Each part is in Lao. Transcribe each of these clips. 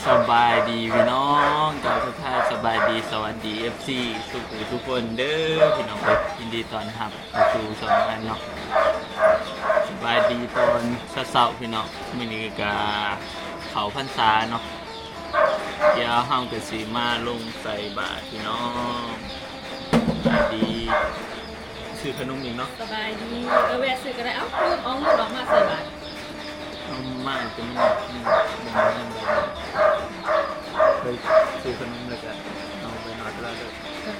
ສະບາຍດີພີ່ນ້ອງ ກ່າວທັກທາຍສະບາຍດີ ສະຫວັດດີ ເອັຟຊີ ທຸກຜູ້ທຸກຄົນເດີພີ່ນ້ອງເອີຍ. ຍິນດີຕ້ອນຮັບເຂົ້າສູ່ຊ່ອງອັນເນາະ. ສະບາຍດີຕອນເຊົ້າໆ ພີ່ນ້ອງ. ມື້ນີ້ກະເຂົ້າພັນສາເນາະ. ດຽວເຮົາກະຊິມາລົງໃສ່ບາດພີ່ນ້ອງ. ສະບາຍດີ. ຊື້ຂະໜົມອີກເນາະ. ສະບາຍດີ. ເອີ ແວະຊື້ກະໄດ້. ເອົ້າ ລືມເອົາເງິນອອກມາໃສ່ບາດ. ເອົາມາແຕ່ມັນ ມັນ ມັນ ໄປຊື້ຂະໜົມແລ້ວກະເອົາໃບໜອດລາວເດີ. ເອີ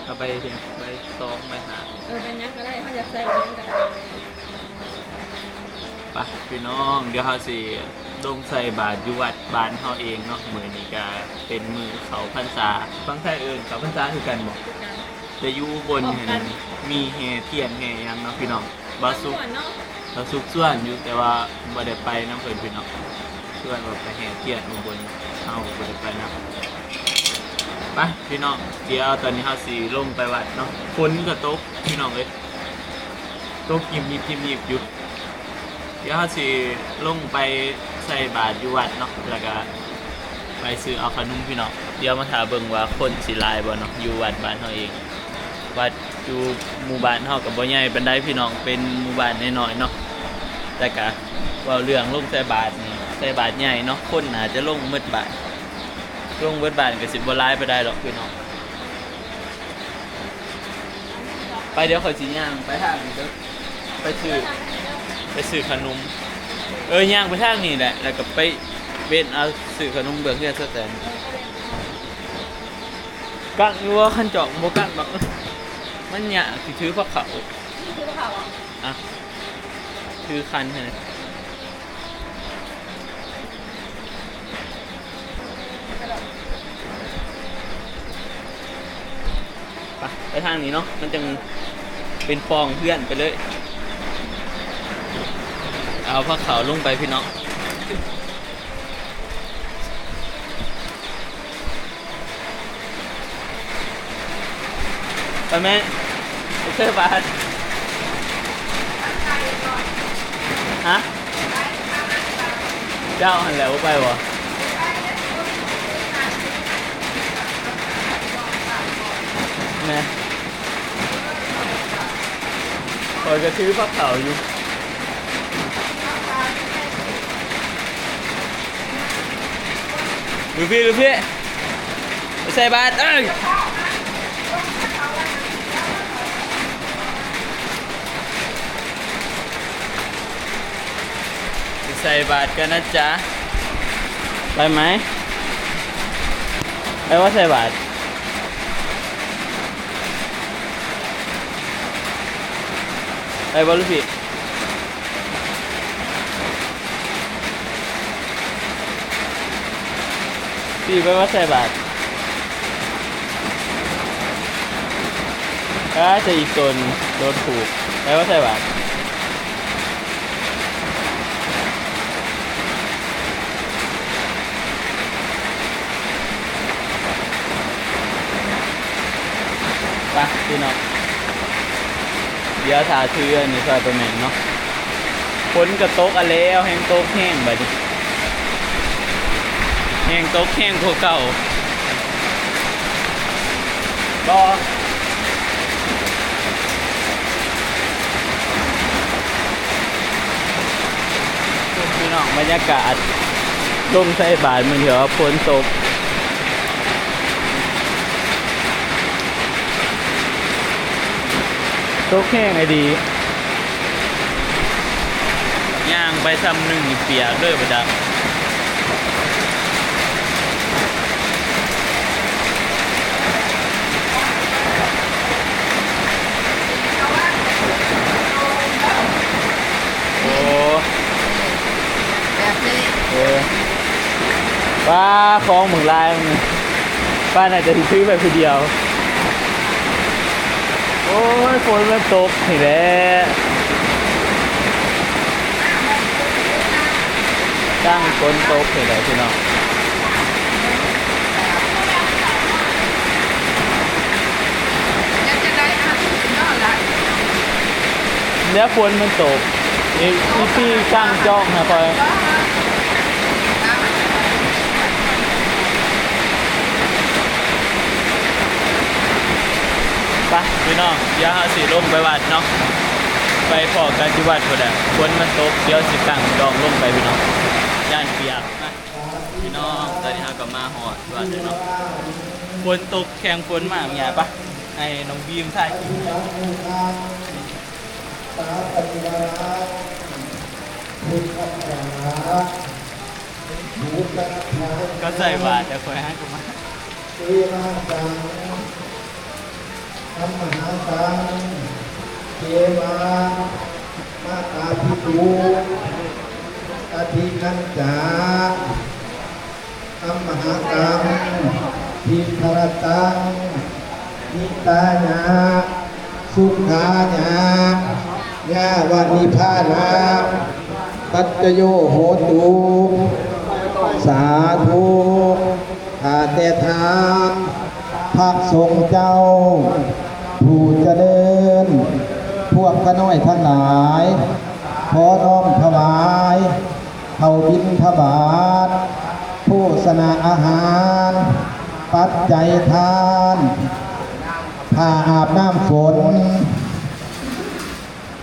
ເອົາໃບຫຍັງ ໃບສອງ ໃບຫ້າ. ເອີ ໃບຫຍັງກະໄດ້ ເຮົາຢາກໃສ່ໃບຫຍັງກະໄດ້. ໄປພີ່ນ້ອງ ດຽວເຮົາຊິລົງໃສ່ບາດຢູ່ວັດບ້ານເຮົາເອງເນາະ. ມື້ນີ້ກະເປັນມື້ເຂົ້າພັນສາ ຝັ່ງໄທເອີ້ນເຂົ້າພັນສາຄືກັນບໍ່? ແຕ່ຢູ່ອຸບົນຫັ້ນມີແຫ່ທຽນແຫ່ຫຍັງເນາະພີ່ນ້ອງ. ບ່າວສຸກ ບ່າວສຸກຊວນຢູ່ ແຕ່ວ່າບໍ່ໄດ້ໄປນຳເພິ່ນພີ່ນ້ອງ. ຊວນວ່າໄປແຫ່ທຽນອຸບົນ ເຮົາບໍ່ໄດ້ໄປນຳ. ໄປພີ່ນ້ອງ ດຽວຕອນນີ້ເຮົາຊິລົງໄປວັດເນາະ. ຝົນກະຕົກພີ່ນ້ອງເອີຍ ຕົກຍິບໆ ຍິບໆ ຢູ່. ດຽວເຮົາຊິລົງໄປໃສ່ບາດຢູ່ວັດເນາະ ແລ້ວກະໄປຊື້ເອົາຂະໜົມພີ່ນ້ອງ. ດຽວມາຖ້າເບິ່ງວ່າຄົນຊິຫຼາຍບໍ່ເນາະ ຢູ່ວັດບ້ານເຮົາເອງ. ວັດຢູ່ໝູ່ບ້ານເຮົາກະບໍ່ໃຫຍ່ປານໃດພີ່ນ້ອງ ເປັນໝູ່ບ້ານນ້ອຍໆ ເນາະ. ແຕ່ກະເວົ້າເລື່ອງລົງໃສ່ບາດນີ້ ໃສ່ບາດໃຫຍ່ເນາະ ຄົນໜ້າຈະລົງໝົດບ້ານ ລົງເບິດບ້ານກະຊິບໍ່ຫຼາຍປານໃດດອກພີ່ນ້ອງ. ໄປ ດຽວຂ້ອຍຊິຍ່າງໄປທາງນີ້ເດີ ໄປຊື້ ໄປຊື້ຂະໜົມ. ເອີ ຍ່າງໄປທາງນີ້ແຫຼະ ແລ້ວກະໄປເວັນເອົາ ຊື້ຂະໜົມເບື້ອງເຮືອນສະແຕນ. ກັກຢູ່ບໍ່? ຄັນຈອກບໍ່ກັກດອກ ມັນຍາກຊິຖືພາເຂົ້າ. ຖືພາເຂົ້າບໍ່? ອ່ະ ຖືຄັນໃຫ້. ໄປ ໄປທາງນີ້ເນາະ ມັນຈັ່ງເປັນປ່ອງເຮືອນໄປເລີຍ. ເອົາພາເຂົ້າລົງໄປພີ່ນ້ອງ. ໄປແມ່ ໄປໃສ່ບາດ. ຮະ? ເຈົ້າຫັ້ນແຫຼະບໍ່ໄປບໍ່? ແມ່ ຂ້ອຍກະຖືພາເຂົ້າຢູ່. ລູກພີ່ ລູກພີ່ ໄປໃສ່ບາດ ເອີຍ ໄປໃສ່ບາດກັນນະຈ໊ະ. ໄປໄໝ? ໄປບໍ່ໃສ່ບາດ? ໄປບໍ່ລູກພີ່? ພີ່ໄປບໍ່ໃສ່ບາດ? ອາ ແຕ່ອີ່ຕົນ ໂດນຜູກ ໄປບໍ່ໃສ່ບາດ? ໄປພີ່ນ້ອງ ດຽວຖ້າຖືອັນນີ້ຊ່ອຍປ້າແໝງເນາະ. ຝົນກະຕົກອະແລ້ວ ແຮ່ງຕົກແຮງບາດນີ້ ແຮ່ງຕົກແຮງກວ່າເກົ່າ. ບໍ່ ພີ່ນ້ອງ ບັນຍາກາດລົງໃສ່ບາດມື້ນີ້ ເພາະວ່າຝົນຕົກ ຕົກແຮງອີ່ຫຼີ. ຍ່າງໄປຊ່ຳໜຶ່ງນີ້ປຽກເລີຍບໍ່ຈັກ. ໂອ້ ແບບນີ້ ເອີ ປ້າ ຂອງບັກຫຼາຍ ປ້າໜ້າຈະຖືໄປຜູ້ດຽວ. ໂອ້ຍ ຝົນມັນຕົກນີ້ແຫຼະ ຕັ້ງຝົນຕົກນີ້ແຫຼະພີ່ນ້ອງ. ແລ້ວຝົນມັນຕົກ ອີ ອີ່ປີ້ຕັ້ງຈອກໃຫ້ຂ້ອຍ. ດຽວເຮົາຊິລົງໄປວັດເນາະ ໄປພໍ້ກັນຢູ່ວັດພຸ້ນແຫຼະ. ຝົນມັນຕົກ ດຽວຊິຕັ້ງດອງລົງໄປພີ່ນ້ອງ ຢ້ານປຽກ. ມາພີ່ນ້ອງ ຕອນນີ້ເຮົາກໍມາຮອດວັດແລ້ວເນາະ. ຝົນຕົກ ແຂ່ງຝົນມາ ແມ່ນຫຍັງ ປະ ໃຫ້ນ້ອງບີມຖ່າຍຄລິບ. ເຂົາໃສ່ບາດ ແຕ່ຂ້ອຍຫາກໍມາ ເອມະຫັງ ທຳມະຫັງ ເອມະ ມາຕາພິຕຸ ອະທິນັນຈາ ທຳມະຫັງ ທິທະຣະຕັງ ຫິຕາຍະ ສຸຂາຍະ ຍາວະນິບພານະ ປັດຈະໂຍໂຫຕຸ ສາທຸ. ຂ້າແຕ່ທ່ານພະສົງເຈົ້າຜູ້ຈະເລີນ, ພວກຂ້ານ້ອຍທັງຫຼາຍ ຂໍນ້ອມຖວາຍເຂົ້າບິນທະບາດ, ໂພຊະນາອາຫານ, ປັດໄຈທານ, ຜ້າອາບນ້ຳຝົນ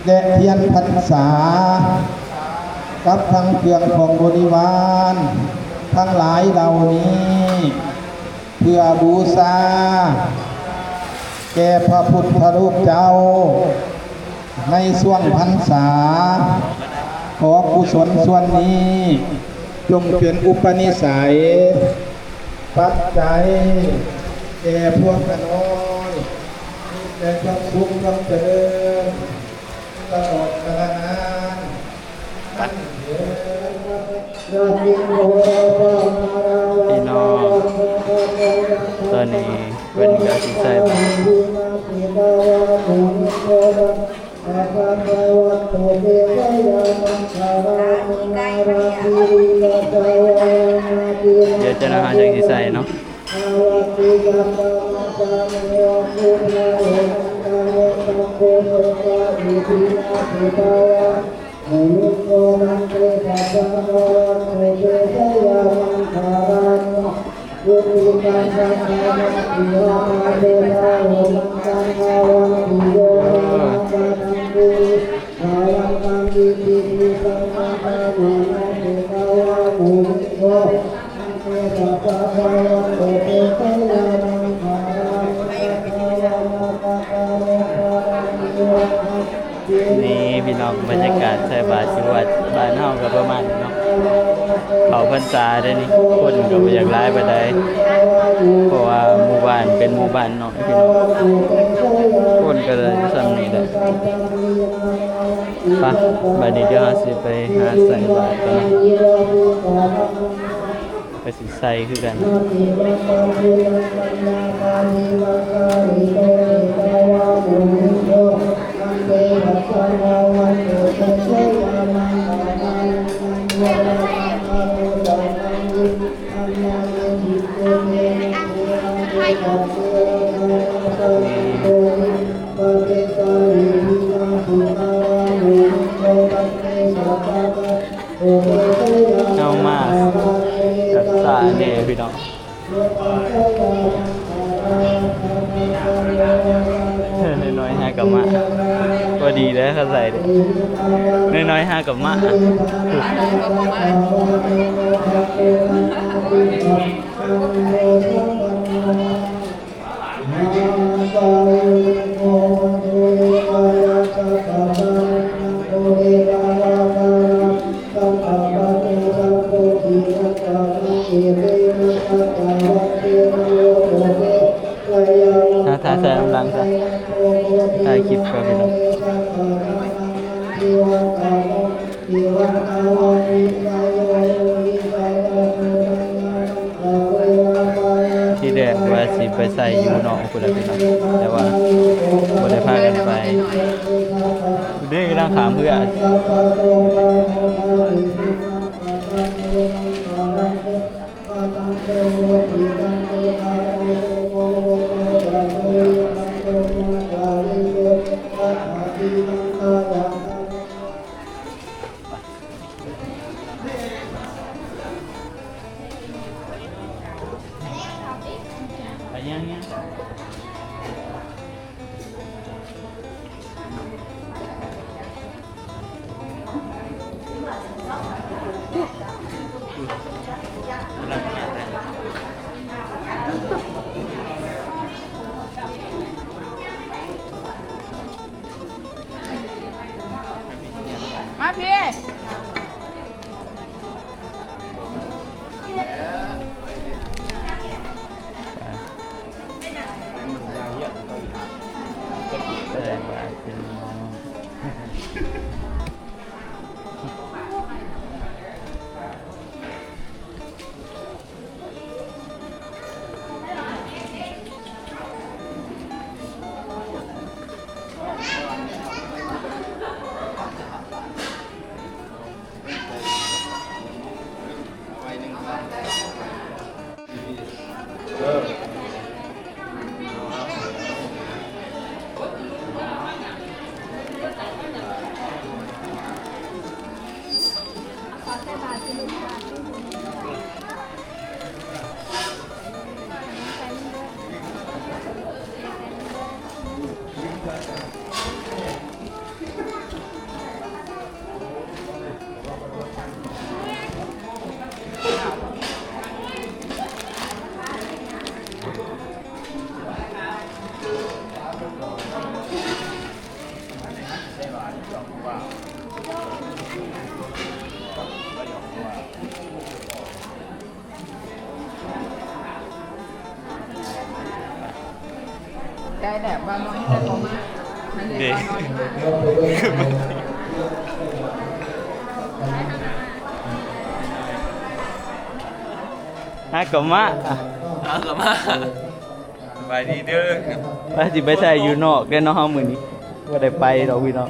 ແລະ ທຽນພັນສາ ກັບທັງເຄື່ອງຂອງບໍລິວານທັງຫຼາຍເຫຼົ່ານີ້ ເພື່ອບູຊາແກ່ພະພຸດທະຮູບເຈົ້າ ໃນຊ່ວງພັນສາ. ຂໍກຸສົນສ່ວນນີ້ຈົ່ງເປັນອຸປະນິໄສ ປັດໄຈແກ່ພວກຂ້ານ້ອຍ ມີແຕ່ຄວາມສຸກຄວາມຈະເລີນ ຕະຫຼອດການນານ. ພີ່ນ້ອງ ຕອນນີ້ເພິ່ນກໍຊິໃສ່ບາດ ດຽວເຈົ້າໜ້າທີ່ເຮົາຈັ່ງຊິໃສ່ເນາະ. ນີ້ພີ່ນ້ອງ ບັນຍາກາດໃສ່ບາດຢູ່ວັດບ້ານເຮົາກໍປະມານນີ້ເນາະ. ເຂົ້າພັນສາເດ້ນີ້ ຄົນກໍບໍ່ຢາກຫຼາຍປານໃດ ເພາະວ່າໝູ່ບ້ານເປັນໝູ່ບ້ານນ້ອຍພີ່ນ້ອງ ຄົນກໍເລີຍສ່ຳນີ້ແຫຼະ. ໄປ ບາດນີ້ດຽວເຮົາຊິໄປຫາໃສ່ບາດກັນເນາະ. ໃສ່ຄືກັນ. ເຮົາມາແບບຊ້າແດ່ພີ່ນ້ອງ ນ້ອຍໆຫາກະມາ ພໍດີເດີ ເຂົາໃສ່ເດີ ນ້ອຍໆຫາກະມາ. ຖ້າ ຖ້າໃສ່ນຳຫຼັງຊະ ຖ່າຍຄລິບກ່ອນພີ່ນ້ອງ. ທີແລກວ່າຊິໄປໃສ່ຢູ່ນອກພຸ້ນແຫຼະພີ່ນ້ອງ ແຕ່ວ່າບໍ່ໄດ້ພາກັນໄປ. ເດ້ ກຳລັງຂ້າມເຮືອ. ໄປຍັງ ຍັງ. ມາພີ້. ໄດ້ແລ້ວ ບ່າວນ້ອຍໃຫ້ໄດ້ບໍ່ມາ ເດ້ ຫາກໍມາ ຫາກໍມາ. ສະບາຍດີເດີ ວ່າຊິໄປໃສ່ຢູ່ນອກເດ້ເນາະ ເຮົາມື້ນີ້ບໍ່ໄດ້ໄປດອກພີ່ນ້ອງ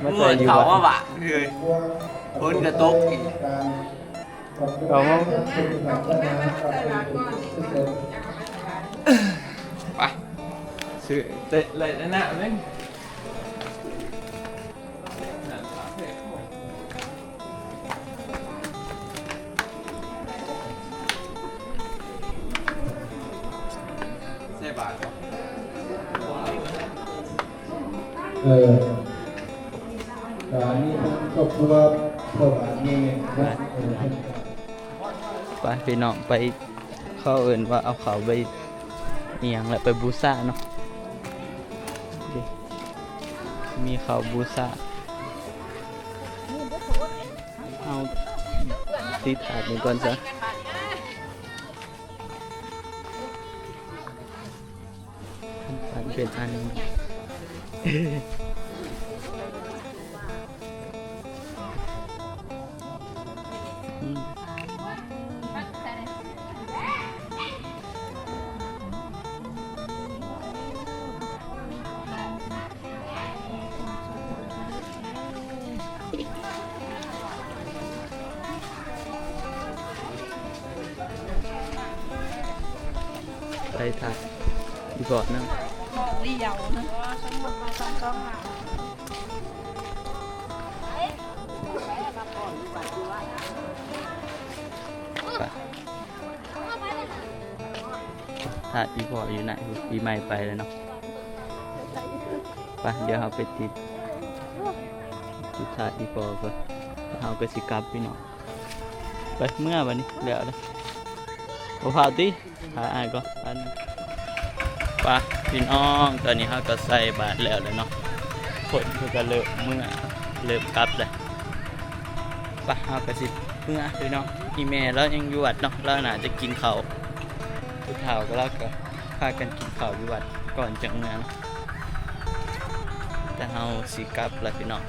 ມາໃສ່ຢູ່ ເຂົ້າມາບາດເລີຍ ຝົນກະຕົກອີກ ເຂົ້າມາ ໄປ ຊື້ໄດ້ ໄດ້ນ້ຳເລີຍ. ເອີ ກະມີທັງຄອບຄົວພໍ່ບ້ານແມ່ແມ່ນເນາະ ເອີ ໄປພີ່ນ້ອງ ໄປ ເຂົາເອີ້ນວ່າເອົາເຂົ້າໄປອີ່ຫຍັງລະ ໄປບູຊາເນາະ ເດ້ ມີເຂົ້າບູຊາ ເຮົາຕິດຖາດນີ້ກ່ອນຊະ ອັນເປັນອັນ ໄປຖ້າອີ່ພໍ່ນຳ ໄປ ຖ້າອີ່ພໍ່ຢູ່ໃນ ປີໃໝ່ໄປແລ້ວເນາະ ໄປ ດຽວເຮົາໄປຕິດ ຕິດຖ້າອີ່ພໍ່ກ່ອນ ເຮົາກໍຊິກັບພີ່ນ້ອງ ໄປ ເມືອບາດນີ້ ແລ້ວເດ້ ບໍ່ພາວຕິ ຖ້າອ້າຍກ່ອນ ໄປພີ່ນ້ອງ ຕອນນີ້ເຮົາກໍໃສ່ບາດແລ້ວແລ້ວເນາະ ຄົນເພິ່ນກໍເລີ່ມເມືອ ເລີ່ມກັບແລ້ວ ໄປ ເຮົາກໍຊິເມືອພີ່ນ້ອງ ອີ່ແມ່ລາວຍັງຢູ່ວັດເນາະ ລາວໜ້າຈະກິນເຂົ້າ ຜູ້ເຖົ້າກໍລາວກໍພາກັນກິນເຂົ້າຢູ່ວັດກ່ອນຈັ່ງເມືອເນາະ ແຕ່ເຮົາຊິກັບລະພີ່ນ້ອງ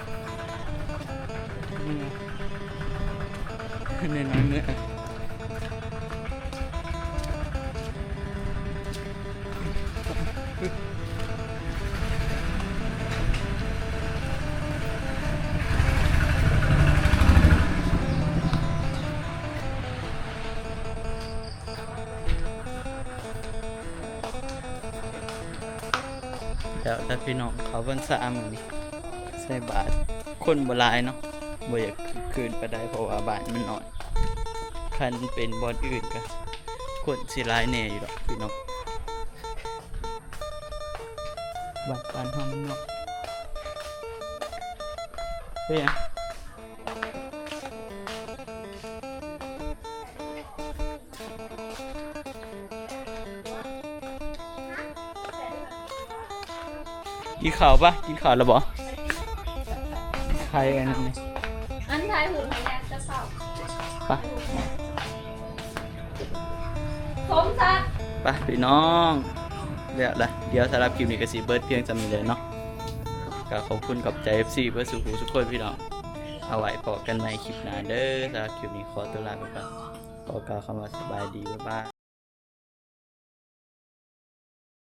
ເມືອ ນ້ອຍໆເມືອ. ແລ້ວແຕ່ພີ່ນ້ອງ ເຂົ້າພັນສາມື້ນີ້ ໃສ່ບາດ ຄົນບໍ່ຫຼາຍເນາະ ບໍ່ຢາກຄຶກຄື້ນປານໃດ ເພາະວ່າບ້ານມັນນ້ອຍ ຄັນເປັນບ່ອນອື່ນກະຄົນຊິຫຼາຍແດ່ຢູ່ດອກພີ່ນ້ອງ ວັດບ້ານເຮົາມັນນ້ອຍ ເປັນຫຍັງ? ກິນເຂົ້າປະ ກິນເຂົ້າແລ້ວບໍ່? ໄທອັນນີ້ ອັນຖ່າຍຮູບໃຫ້ຍາດແຕ່ເຊົ້າ ໄປ ສົມສັກ ໄປພີ່ນ້ອງ ແລ້ວລະ ດຽວສຳລັບຄລິບນີ້ກໍຊິເບີດພຽງສ່ຳນີ້ແຫຼະເນາະ ກໍຂອບຄຸນຂອບໃຈເອັຟຊີເບີດສູ່ຜູ້ສູ່ຄົນພີ່ນ້ອງ ເອົາໄວ້ພໍ້ກັນໃໝ່ຄລິບໜ້າເດີ ສຳລັບຄລິບນີ້ຂໍຕົວລາໄປກ່ອນ ຂໍກ່າວຄຳວ່າສະບາຍດີ ບາຍບາຍ.